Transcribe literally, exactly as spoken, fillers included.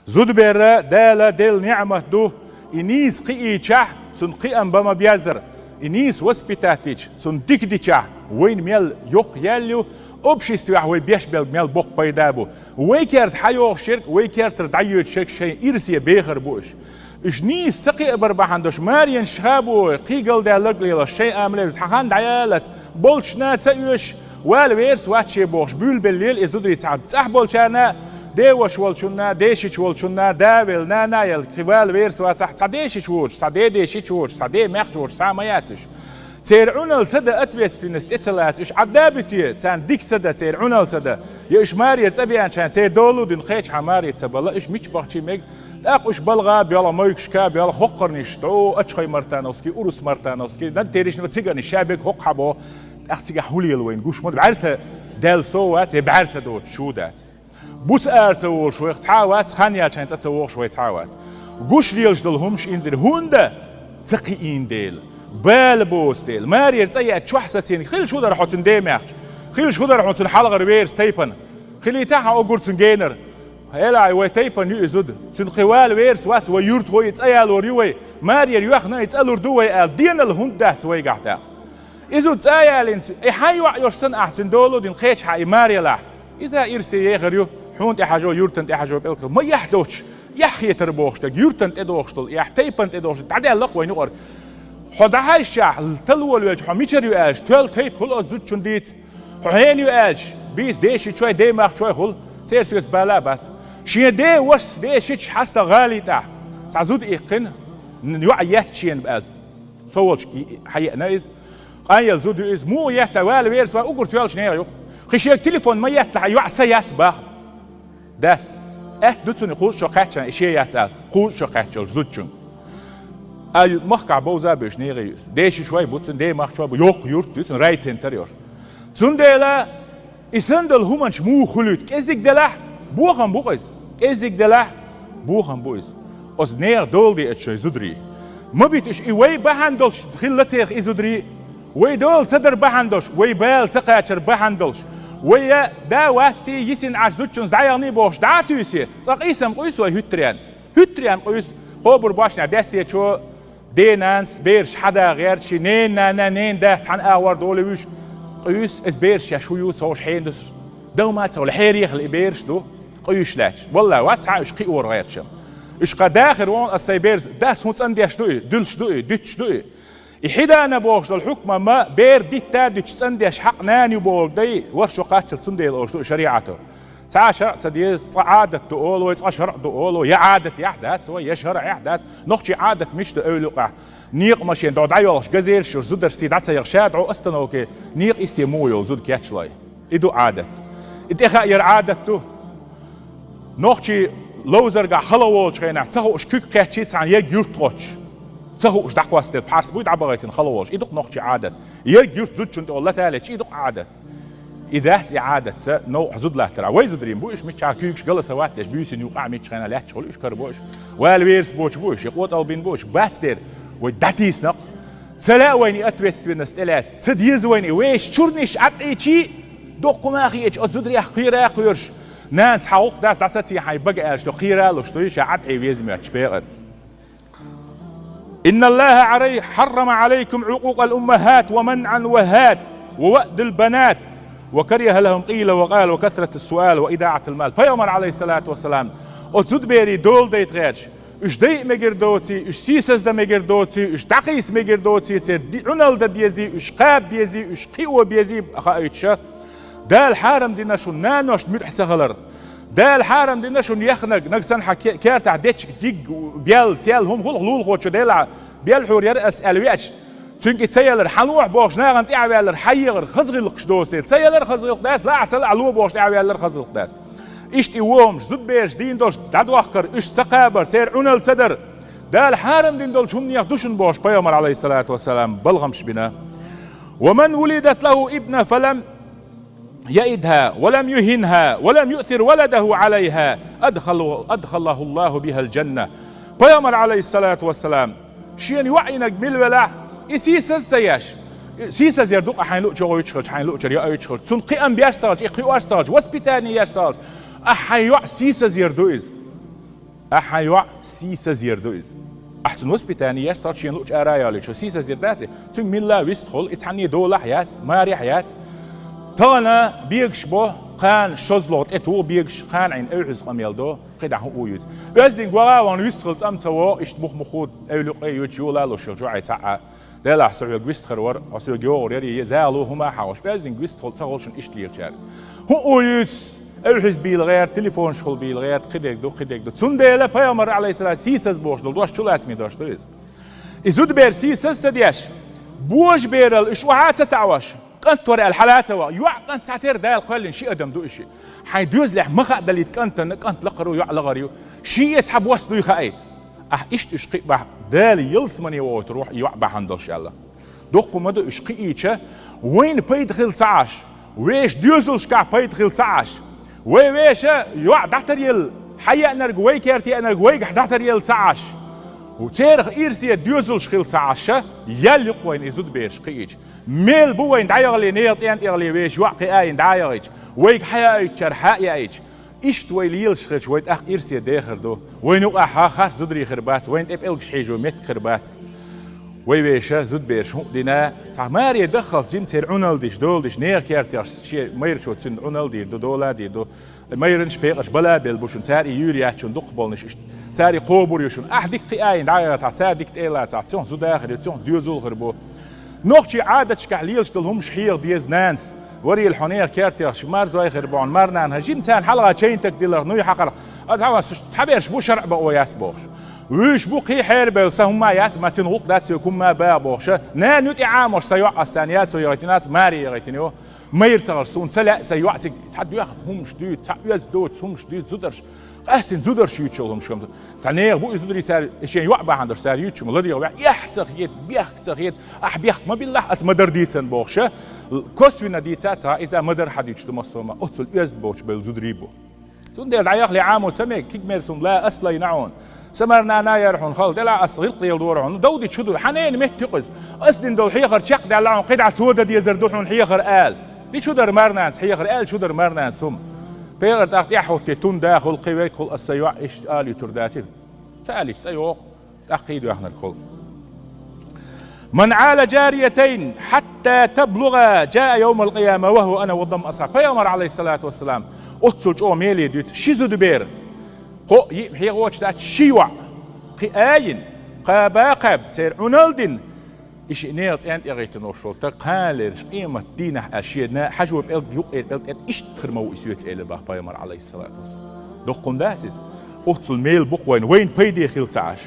Зудаберра Дала делла ниӀмат ду, и нийса кхиийчахь, цунна кхиам бан ма беззара, и нийса воспитать дича, цунна дика дичахь, вайна мел йоккха ял ю, обществехь вай беш белга мел боккха пайда бу. Вай керта хьайогӀуш ерг, вай кертара дӀайоьдуш ерг шайн ирсе бехар бу уьш. Уьш нийса ца кхиабар бахьана долуш, маренаш хабо, кхин галдаьлларг лелош, шайн амале веза, хьан хан дӀаяллалц, болчашна ца оьшуш, вала верас вац шен бохуш, буьйлабелла лела и зударий цхьа. ЦӀахь болчарна, деваш волчунна, дешича волчунна, да велла, нана елла, кхин вала верас вацахь, цхьа дешича воцуш, цхьа де дешича воцуш, цхьа де маьхча воцуш, цхьа ма яц уьш. Церан Ӏуналла ца дан ответственность тӀе ца лаца, уьш Ӏадда а буьте, царна дика ца дан, церан Ӏуналла ца дан. Я уьш маре цӀа беанчхьана, церан долу дина кхечхьа маре ца бала, уьш мича бахчий мега, тӀаккха уьш балгӀа а боьлху, мойгашка а боьлху, хӀокхарниш, тӀо, Ачхой Мартановский, Урус Мартановский, над теришна цигарниш, ша бега хӀокху хьабо, тӀаккха цигахь хӀун лела вайна гуш ма ду, бӀаьрса даьлла сов вац, я бӀаьрса доцуш шу дац. Буса ара ца волуш вайх цхьа а вац, хан яьлчхьана цӀа ца вогӀуш вай цхьа а вац. Гуш лелаш долу хӀумаш инзаре, хӀунда ца кхиийна дела, бала боцу дела, марера цӀа яьча чохь сацийна, хилла шу дара хьо цуьнан де маьхча, хилла шу дара хьо цуьнан хьалхара верас тайпана, хилийта хьан угур цуьнан генара. Элай, вай тайпана ю и зуда, цуьнан кхин вала верас вац, вай юрт гӀо и цӀа ялор ю вай, марера йоьхна и цӀа лур ду вай аьлла, денал хӀунда дац вайгахь тӀаккха? И зуда цӀа а ялийна, и хьайн йоӀ йолуш санна ахь цуьнан долу дина кхечхьа и маре лахь. Иза ирсе ехар ю, хьуна тӀехьажо, юртана тӀехьажо пӀелг хила. Ма эхь доцуш, эхь хетар бохуш дерг, юртана тӀедохуш долу эхь, тайпана тӀедохуш дерг, дӀадаьлла-кх вайна юкъара. Хьо дӀахьаьжчахь, талволавелча, хьо мичара ю аьлча, тоьлла тайпа хуьлу оцу зудчунна дийца. Хьо хьенан ю аьлча, бийца дешичой, даймахчой хуьлу, церан соьца бала а бац. Шен ден вашас дешича хьаста гӀалин тӀехь, цхьа зуда иккхина, н-, йоӀ етта шена аьлла. Со волчу и-, и-, хьаеана иза. Къанъелла зуда ю иза. Муха етта, вала верас вац, уггар тоьллачу нехан юкъа. Кхин шега телефон ма етталахь, йоӀ са яц баха. Дас. Аьтта ду цунна кхузткъа шо кхаьчча, и шен яц аьлла, кхузткъа шо кхаьчча йолчу зудчуьнга. А ю-, махкахь бовза а бевзаш нехан ю иза. Дешичой бу цуьнан, даймахчой бу, йоккха юрт ю цуьнан, райцентр йолуш. Цундела и санна долу хӀуманаш муха хуьлуьйту? КӀеззиг делахь, бохам бу-кх иза. КӀеззиг делахь, бохам бу иза. Оцу нехан дола деача шайн зударий. Ма бита уьш, и вай бахьана долуш хилла церах и зударий. Вай дола ца дар бахьана долуш, вай бала ца кхачар бахьана долуш. Вай я да вацций, йисина Ӏаш зудчунца дӀаяхний бохуш, дӀа а туьйсий, цкъа къийсам къуьйсу вай хӀуьттаренна. ХӀуьттаренна къуьйсу, кхобур бошнехь дестечо, ден-нанас бераш хьада гӀерта, ши нен-нана, нен-да цхьаьна агӀор долу вуьш, къуьйсу, иза бераш еш хӀун ю, ца хууш хьенас, дов ма ца хуьлу, хьерехала и бераш ду, къуьйсуш лаьтташ. Валлай, вац цхьа уьш кхиор гӀерташ. Уьш кхин дахар вон ас сайн берас, дас хӀун цӀандеш ду и, дуьллуш ду и, дуьтуш ду и. И хьидана бохуш долу хьукма ма бер дитта а дуьтуш цӀандеш хьакъ нана ю бохург дай, ворхӀ шо кхаччалц цундела олуш ду и шариӀато. Цхьа шарӀ ца деза, цкъа Ӏадат ду олу вай, цкъа шарӀ ду олу вай, я Ӏадатехь дац вай, я шарӀехь дац. Нохчийн Ӏадат мича ду эвла юкъахь? Некъа машен дӀо дӀайолхуш, газелаш йолуш, зударшций дӀа ца яхаш, ша дӀо остановке, некъа исте муха йолу зуда кечлой. И ду Ӏадат. И тӀе хаа яра Ӏадат ду. Нохчий ловзаргахь хала волчу хенахь, ца хууш куьг кхеччий цхьаьна ерг юрт кхочуш. Ца хууш дӀакхоссаделла пхьарс буй дӀабахийтина хала волуш. И ду-кх нохчийн Ӏадат. Ерг юрт зудчунна тӀе олу латале, чӀий ду-кх Ӏадат. И дац и Ӏадат, новкъахь зуда латтарахь. Вай зударийн бу уьш, миччахьа куьйгаш галаса ваттадеш, буьйсина юкъахь мичча хенахь лаьтташ хуьлу уьш, карабо уьш. Вала верас боцуш бу уьш, я къотӀалбина бу уьш, бац дера, вай дӀатийсина-кх. Ца лаьа вайна и ответственность тӀелаьцна, ца деза вайна и вешан чурниш Ӏадъийчий, доккха хӀума а хиъча, оцу зударех кхера а кхоьруш, нанас хьан гӀуллакх дац, дӀасаций хьайн бага аьлча, до кхера а луш ду, ша Ӏадъе веза моьттуш бекъар. إن الله علي-، حرم عليكم عقوق الأمهات ومنع الوهات ووأد البنات وكره لهم قيل وقال وكثرة السؤال وإضاعة المال. Пайхамар, алейхиссалату вассалам, оцу зудаберийн дола дайта гӀерташ, уьш дайа мегар доций, уьш сийсаздан мегар доций, уьш дӀакхийса мегар доций, церан ди-, Ӏуналла дан дезий, уьш кхаба безий, уьш кхио безий, хаийтуша. Дала хьарам дина шуна наношна муьтӀахь ца хилар. Дала хьарам дина шуна яхнарг, нагахь санна хьан ке-, кертахь дечиг диг, бел, цел хӀума хуьлу-кх лулахочо делахь, бел хьур яра ас аьлла веача, цуьнга и ца ялар, хьан лохьа бохуш нахана тӀаьхьаваьллар, хьан егӀар хаза гӀиллакхаш доцу дела. Ца ялар хаза гӀиллакх дац, лаахь ца лаахь ло бохуш тӀаьхьаваьллар хаза гӀиллакх дац. Иштта и вон хӀумаш, зудабераш дийна долуш дӀадохкар, уьш ца кхабар, церан Ӏуналла ца дар, Дала хьарам дина долчу хӀуманех ду шуна бохуш, пайхамар, алейхиссалату вассалам, балхамаш бина. ومن ولدت له ابنة فلم يئدها ولم يهنها ولم يؤثر ولده عليها أدخل-، أدخله الله بها الجنة. Пайхамар, алейхиссалату вассалам, шена йоӀ йинарг мила велахь, и сийсаз а ца еш, сийсаз яр ду-кх хьайн луъучу гӀойтуш хилча, хьайн луъучара йоуьйтуш хилча, цунна кхиам беш ца хилча, и кхиош ца хилча, воспитание еш ца хилча, ахь хьайн йоӀ сийсаз яр ду иза. Ахьа йоӀ сийсаз ер ду иза. Ахьа цунна воспитание еш, цхьа шена луъчу ара а йолуьйтуш, сийсаз ер дац и? Цуьнга милла вистхула, и цхьанне долахь яц, марехь яц. Тахана бегаш бо, кхана шозлагӀа тӀе туху бегаш, кхана Ӏийна эвхьаза къамел до, кхидӀа хӀун а юьйцу. Оьздангалла вахана вистхила цӀа ца вогӀу, иштта мух-муху эвлукъе йоьдуш йолалуш йолчу Ӏай цхьаъ. Делахь со хьоьга вистхир вара, хьо соьга йогӀур яра, я загӀало хӀума а хьахош, оьздангалла вистхила ца хуьлуш иштта лелачара. ХӀун а юьйцу, эвхьаза бийла гӀерта, телефонаш хула бийла гӀерта, кхидерг ду, кхидерг ду. Цундела пайхамар, Ӏалайхиссалам, сийсаз бохуш долу дош чулацаме дош ду иза. И зудабер сийсаз ца деш, божаберал уьш охьа а ца таӀош, кӀант вара аьлла хьала а ца ваха, йоӀ кӀант цхьатерра Дала кхоьллина ши адам ду и ши. Хьайн доьзалехь ма хаъадалийта кӀантана, кӀант лакхара ю, йоӀ лахара ю. Шен эца хьан бос дуй хаийта. Ахь иштта уьш кхин а бахь, Дала ялсамане вохуьйтур ву хьо и йоӀ бахьана долуш аьлла. Доккха ма ду уьш кхиийча, вайна пайда хила ца Ӏаш, вешан доьзалшкахь пайда хила ца Ӏаш. Вай вешан йоӀ дӀатаръелла, хьан еанарг, вай керта еанарг вайгахь дӀатаръелла ца Ӏаш. Церах ирсе доьзалш хила ца Ӏаш, ял юкъа вайна и зудабераш кхиийча. Мел бу вайна дӀаяхале, нехан цӀен тӀехале вешан йоӀ кхин а йина дӀа а яхийтича, вайга хьан яийтичара хьа а яийтича. Иштта вай лелаш хилча, вай тӀаккха ирсе дехар ду. Вайна юкъахь харц зударий хир бац, вайна тӀе пӀелгаш хьежо меттиг хир бац. Вай вешан зудабераш хӀун а дина, цхьа маре даххалц жима церан Ӏуналла деш, дола деш, нехан кертех шен майрачо цуьнан Ӏуналла дийр ду, дола а дийр ду. Майранаш, пекъарш бала а белла бу шуна, цара и юьйр яц шуна, дукхахболнаш иштта, цара и кхобур ю шуна. Ахь дика кхин а йина дӀа а яхийтахь, цара дика тӀе а лацахь, цунах зуда а хир ю, цунах доьзал а хир бу. Нохчийн Ӏадаташкахь лелаш долу хӀумаш хьеха деза нанас. Варийла хьо нехан кертех ши марзой хир бу хьуна, марнана хьан жима царна хьалха чайнтаг диларх, нуй хьакхарх. Аса хьаван, цхьаберш бу шарӀ бакъо яц бохуш. Вуьйш бу кхин хьерабевлла, сан хӀумма яц, ма цуьнан гӀуллакх дац соьга хӀумма баха бохуша. Нана ю тӀе Ӏамош сан йоӀ, ас царна яцо яхийтинац, маре яхийтина ю. Майра ца гӀарш, суна ца лаьа сан йоӀ цига цхьа доьхна хӀумаш дуьйцу, цхьа оьзда доцу хӀумаш дуьйцу, зударш. Къаьстина зударш юьйцуш йолу хӀумаш хӀума ду. Цхьа нехан бу и зударий цара, и шен йоӀ бахьана долуш цара юьйцуш хӀума, ладегӀа ваьхьа, эхь ца хета, бехк ца хета, ахь бехк ма биллахь, ас ма-дарра дийцина бохуша, косвенно дийца а ца хаьа, иза ма-дарра хьан дуьйцуш ду массо а ма, оццул оьзда боцуш белла зударий бу. Цундела дӀаяхале Ӏамо ца мега, киг-мер суна ла ас лайна Ӏуна. Сан марнана яра хьуна хала, делахь ас гӀиллакх лела дора хьуна, дов дича хӀун ду, хьан ненан метта ю кхуза? Ас дина долу хьехар чекхдаьлла хьуна, кхидӀа цо дан дезар ду хьуна хьехар ала. Дича хӀун дара марнанас хьехар, аьлча хӀун дара марнанас хӀума? Пекъар тӀаккха тӀаьхьахӀуттий, тун да хуьлу, кхин верг хуьлу, ас сан йоӀ иштта ала юьтур дац и. Ца алийча цӀа йогӀу, тӀаккха кхин доьхнарг хуьлу. «Ман Ӏала жариятайн хьатта таблугӀа, жаа явмал къияма ва хӀува ана ва дам асхьаб». Пайхамар, Ӏалайхиссалату вассалам, оццул чӀогӀа меле дуьйцу, ши зудабер, кхоъ, йиъ хьехочу дац, ши йоӀ, кхин а йина, кхаба а кхаьбна, церан Ӏуналла дина, и шиъ нехан цӀен тӀе гӀиттина волуш волу стаг кханалерчу къематан дийнахь аьлла шен на-, хьажо пӀелг, юккъера пӀелг тӀе иштта хир ма ву и соьца элира боху пайхамар, Ӏалайхиссалату вассалам. Доккха хӀума дац иза? Оццул мел бу-кх вайна, вайна пайде хила ца Ӏаш.